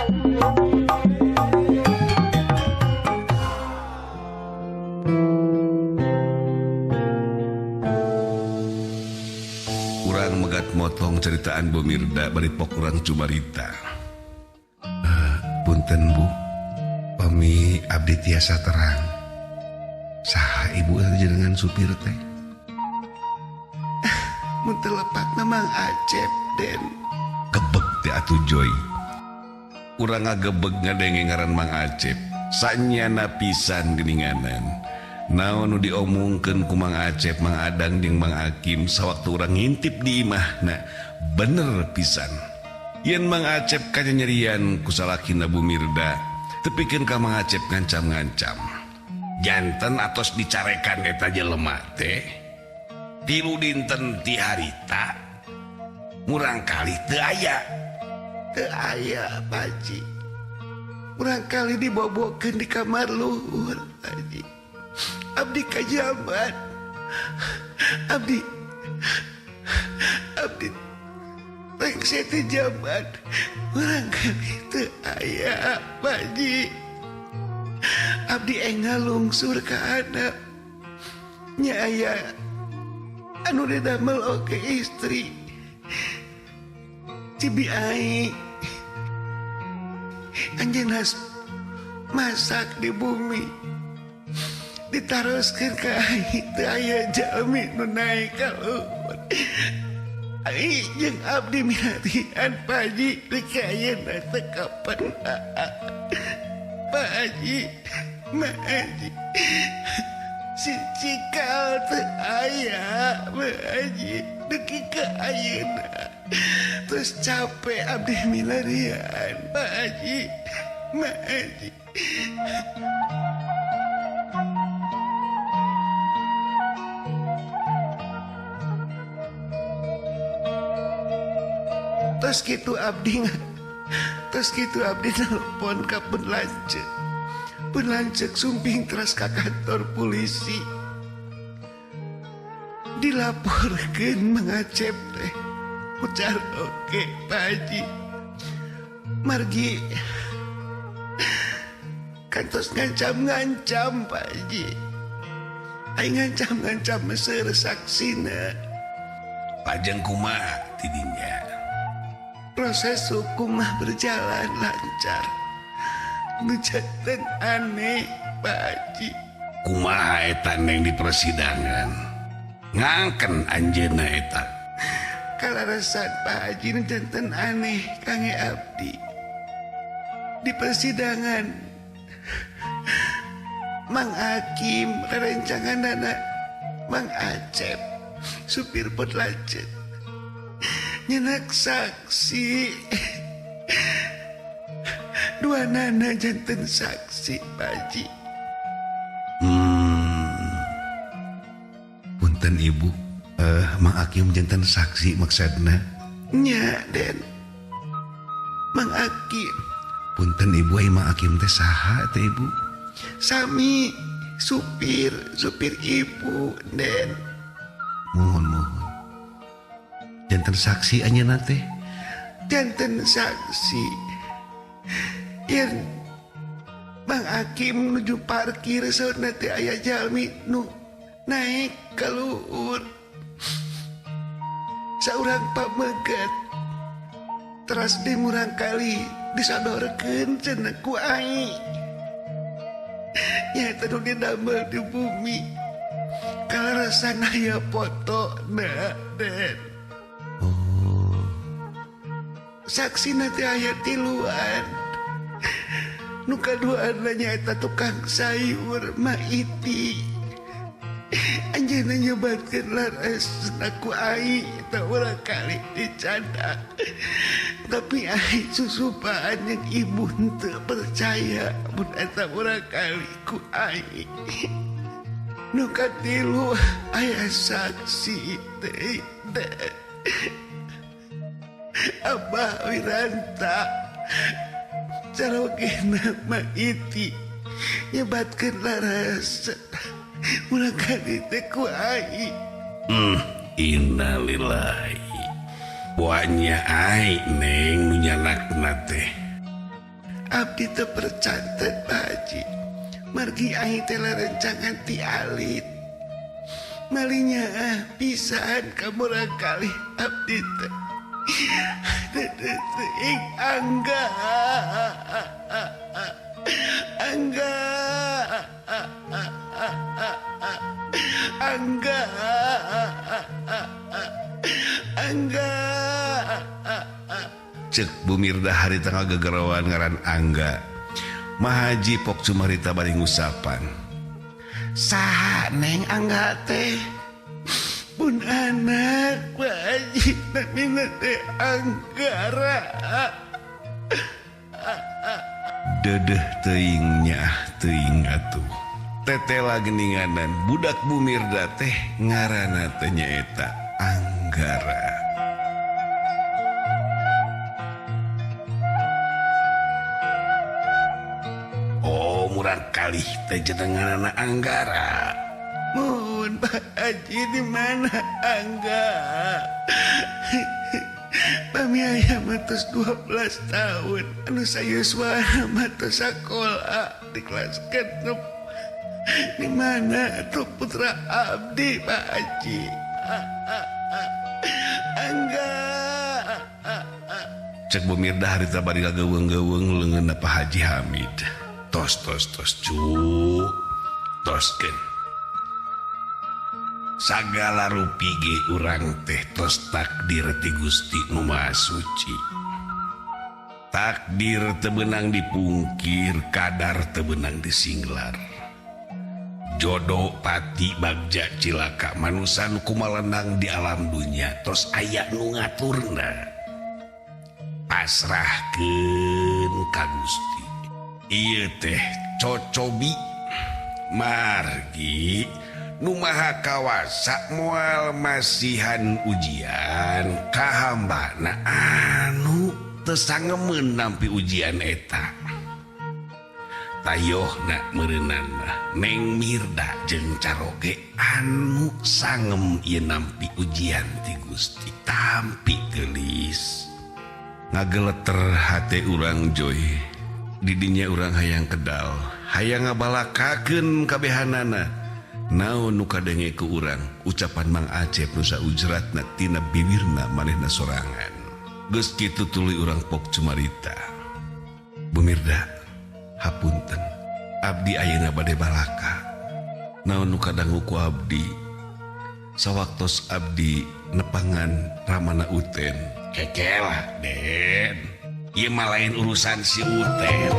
Urang megat motong ceritaan Bu Mirda bari pok urang cumarita. Punten Bu, pami abdi tiasa terang. Saha ibu jenengan supir teh? Mun teu lepatna Mang Acep, Den. Gebeg teh atuh Joy. Urang ngagebeg ngadenge ngaran Mang Acep. Sanyana pisan geuninganan. Naon nu diomongkeun ku Mang Acep, Mang Adang jeung Mang Akim sawaktu urang ngintip di imahna, bener pisan. Yen Mang Acep kanyanyerian ku salakina Bu Mirda, tepikeun ka Mang Acep ngancam-ngancam. Janten atos dicarekan eta jelema teh. 3 dinten ti harita murang kali teu aya. Teu aya, Pak Haji. Murang kali dibobokeun di kamar luhur, Pak Haji. Abdi kajaman. Abdi Abdi rengse teh jaman. Murang kali teu aya, Pak Haji. Abdi enggal lungsur ka handap. Nya aya anu didamel oge istri. Cibi ai. Anjeunna masak di bumi. Ditaroskeun ka ai teu aya jalmi nu naek ka luhur. Ai jeung abdi milarian Pak Haji deui ayeuna teh kapan. Pak Haji, Pak Haji. Si cikal teu aya, Pak Haji. Dugi ka ayeuna. Terus capek abdi milarian, Pak Haji, Pak Haji. Terus gitu abdi nga, terus gitu abdi nelpon ka pun lanceuk. Pun lanceuk sumping teras ka kantor polisi. Dilaporkeun Mang Acep teh. Ucar oke Pak Haji. Margi kantos ngancam-ngancam Pak Haji. Aing ngancam-ngancam seueur saksina. Lajeng kumaha tidinya? Proses hukum mah berjalan lancar. Nu janten aneh Pak Haji. Kumaha eta neng di persidangan? Ngangken anjeunna eta. Kalarasan Pak Haji nu janten aneh kangge abdi. Di persidangan Mang Hakim rerencanganana Mang Acep supir pot lanceuk nyenak saksi dua nana janten saksi Pak Haji. Punten ibu, Mang Hakim janten saksi maksudna? Nya Den Mang Hakim. Punten ibu, ai Mang Hakim teh saha teh ibu? Sami supir, supir ibu Den. Mohon, mohon. Janten saksi anjeunna teh? Janten saksi. Yen Mang Hakim nuju parkir saurna teh aya jalmi nu naik ka luhur. Saurang pameget teras di murang kali disodorkeun cenah ku ai. Nya eta nu didamel di bumi. Kalarasan aya foto na Den. Oh. Saksi nanti aya tiluan. Nu kaduana nyaeta tukang sayur Maiti. Anjeunna nyebatkeun laras ku ai eta urang kali dicanda. Tapi ai susupaan yang ibu henteu percaya mun eta urang kali ku ai. Nu katilu aya saksi teh. Abah Wiranta carogena Maiti nyebatkeun laras urang kali teh ku ai. Innalillahi. Buahnya ai neng nu nyanakna teh. Abdi teu percanten Pak Haji. Margi aing teh rencangan ti alit. Malinya pisan ka murangkalih abdi teh. Teuing Angga. Angga. Angga. Angga. Cek Bu Mirda harita ngagegerawan ngaran Angga. Mahaji pok cumarita bari ngusapan. Saha Neng Angga teh? Pun anak Pak Haji namina teh Anggara. Dedeh teuing nyaah teuing atuh. Tetela geninganan budak Bu Mirda teh ngaranna teh nyaeta Anggara. Oh, murang kalih teh jenenganana Anggara. Mun Pak Haji di mana Angga? Pami aya mah tos 12 tahun anu sayuswana mah tos sakola di kelas genep. Di mana tuh putra abdi Pak Haji? Angga. Cek Bu Mirda harita bari ngageuweung-geuweung leungeunna Pak Haji Hamid. Tos tos tos cu. Toskeun. Sagala rupi ge urang teh tos takdir ti Gusti Nu Maha Suci. Takdir teu beunang dipungkir, kadar teu beunang disinglar. Jodoh pati bagja cilaka manusa nu kumalenang di alam dunya tos aya nu ngaturna. Pasrahkeun ka Gusti. Ieu teh cocobi margi nu maha kawasa moal masihan ujian ka hambana anu teu sangemeun nampi ujian eta. Tayohna meureunan mah Neng Mirda jeung caroge anu sangem ieu nampi ujian ti Gusti tampi geulis. Ngageleter hate urang Joy. Didinya urang hayang kedal, hayang ngabalakakeun kabehanana. Naon nu kadenge ku urang ucapan Mang Acep nu saujratna tina bibirna manehna sorangan. Geus kitu tuluy urang pok cumarita. Bu Mirda, hapunten, abdi ayeuna bade balaka. Naon nu kadangu ku abdi? Sawaktos abdi nepangan Ramana Uten. Kekelah, Den. Ieu mah lain urusan si Uten.